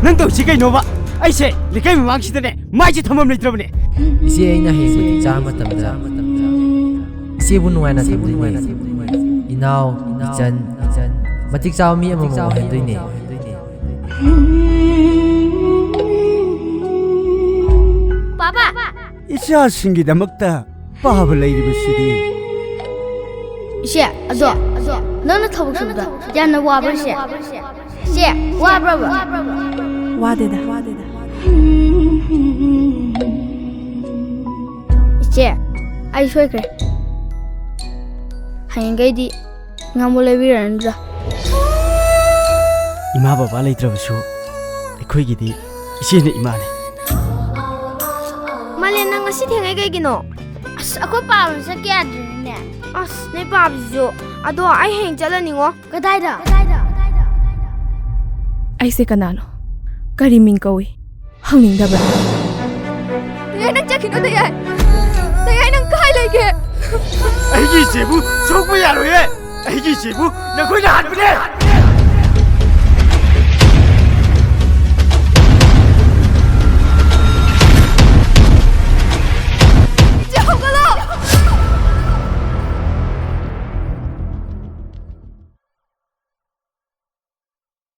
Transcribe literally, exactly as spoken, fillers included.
ꯅꯪ ꯇꯧꯔꯤꯁꯤ ꯀꯩꯅꯣꯕ? ꯑꯩꯁꯦ ꯂꯩꯀꯥꯏ ꯃꯃꯥꯡꯁꯤꯗꯅꯦ ꯃꯥꯏꯁꯦ ꯊꯝꯐꯝ ꯂꯩꯇ꯭ꯔꯕꯅꯦ꯫ ꯏꯆꯦ, ꯑꯩꯅ ꯍꯌꯦꯡ ꯃꯇꯤꯛ ꯆꯥꯔ ꯃꯇꯝꯗ ꯏꯆꯦꯕꯨ ꯅꯨꯡꯉꯥꯏꯅ ꯊꯝꯗꯣꯏꯅꯦ꯫ ꯏꯅꯥꯎ, ꯏꯆꯟ, ꯃꯇꯤꯛ ꯆꯥꯕ ꯃꯤ ꯑꯃꯃꯝ ꯑꯣꯏꯍꯟꯗꯣꯏꯅꯦ꯫ ꯄꯥꯕ! ꯏꯆꯥꯁꯤꯡꯒꯤꯗꯃꯛꯇ ꯄꯥꯕ ꯂꯩꯔꯤꯕꯁꯤꯗꯤ꯫ ꯏꯆꯦ, ꯑꯗꯣ ꯅꯪꯅ ꯊꯕꯛ ꯁꯨꯕꯗ ꯌꯥꯝꯅ ꯋꯥꯕ꯭ꯔꯥ, ꯏꯆꯦ? ꯏꯆꯦ, ꯋꯥꯕ꯭ꯔꯕ? ꯋꯥꯗꯦꯗ꯫ ꯏꯆꯦ, ꯑꯩ ꯁꯣꯏꯈ꯭ꯔꯦ꯫ ꯍꯌꯦꯡꯈꯩꯗꯤ ꯉꯥꯃꯨ ꯂꯩꯕꯤꯔꯅꯨꯗ꯫ ꯏꯃꯥ ꯕꯕꯥ ꯂꯩꯇ꯭ꯔꯕꯁꯨ ꯑꯩꯈꯣꯏꯒꯤꯗꯤ ꯏꯆꯦꯅ ꯏꯃꯥꯅꯤ꯫ ꯃꯥꯂꯦ, ꯅꯪ ꯉꯁꯤ ꯊꯦꯡꯉꯩ ꯀꯩꯒꯤꯅꯣ? ꯑꯁ, ꯑꯩꯈꯣꯏ ꯄꯥꯕ ꯆꯠꯀꯦ ꯌꯥꯗ꯭ꯔꯤꯅꯦ꯫ ꯑꯁ, ꯅꯣꯏ ꯄꯥꯕꯁꯤꯁꯨ꯫ ꯑꯗꯣ ꯑꯩ ꯍꯌꯦꯡ ꯆꯠꯂꯅꯤꯉꯣ꯫ ꯀꯗꯥꯏꯗ? ꯑꯩꯁꯦ ꯀꯅꯥꯅꯣ? ꯀꯔꯤ ꯃꯤꯡ ꯀꯧꯏ? ꯍꯪꯅꯤꯡꯗꯕ꯭ꯔꯥ? ꯗꯌꯥꯏ, ꯅꯪ ꯆꯠꯈꯤꯅꯣ, ꯗꯌꯥꯏ꯫ ꯗꯌꯥꯏ, ꯅꯪ ꯀꯥꯏ ꯂꯩꯒꯦ? ꯑꯩꯒꯤ ꯏꯆꯦꯕꯨ ꯁꯣꯛꯄ ꯌꯥꯔꯣꯏꯌꯦ꯫ ꯑꯩꯒꯤ ꯏꯆꯦꯕꯨ ꯅꯈꯣꯏꯅ ꯍꯥꯠꯄꯅꯦ꯫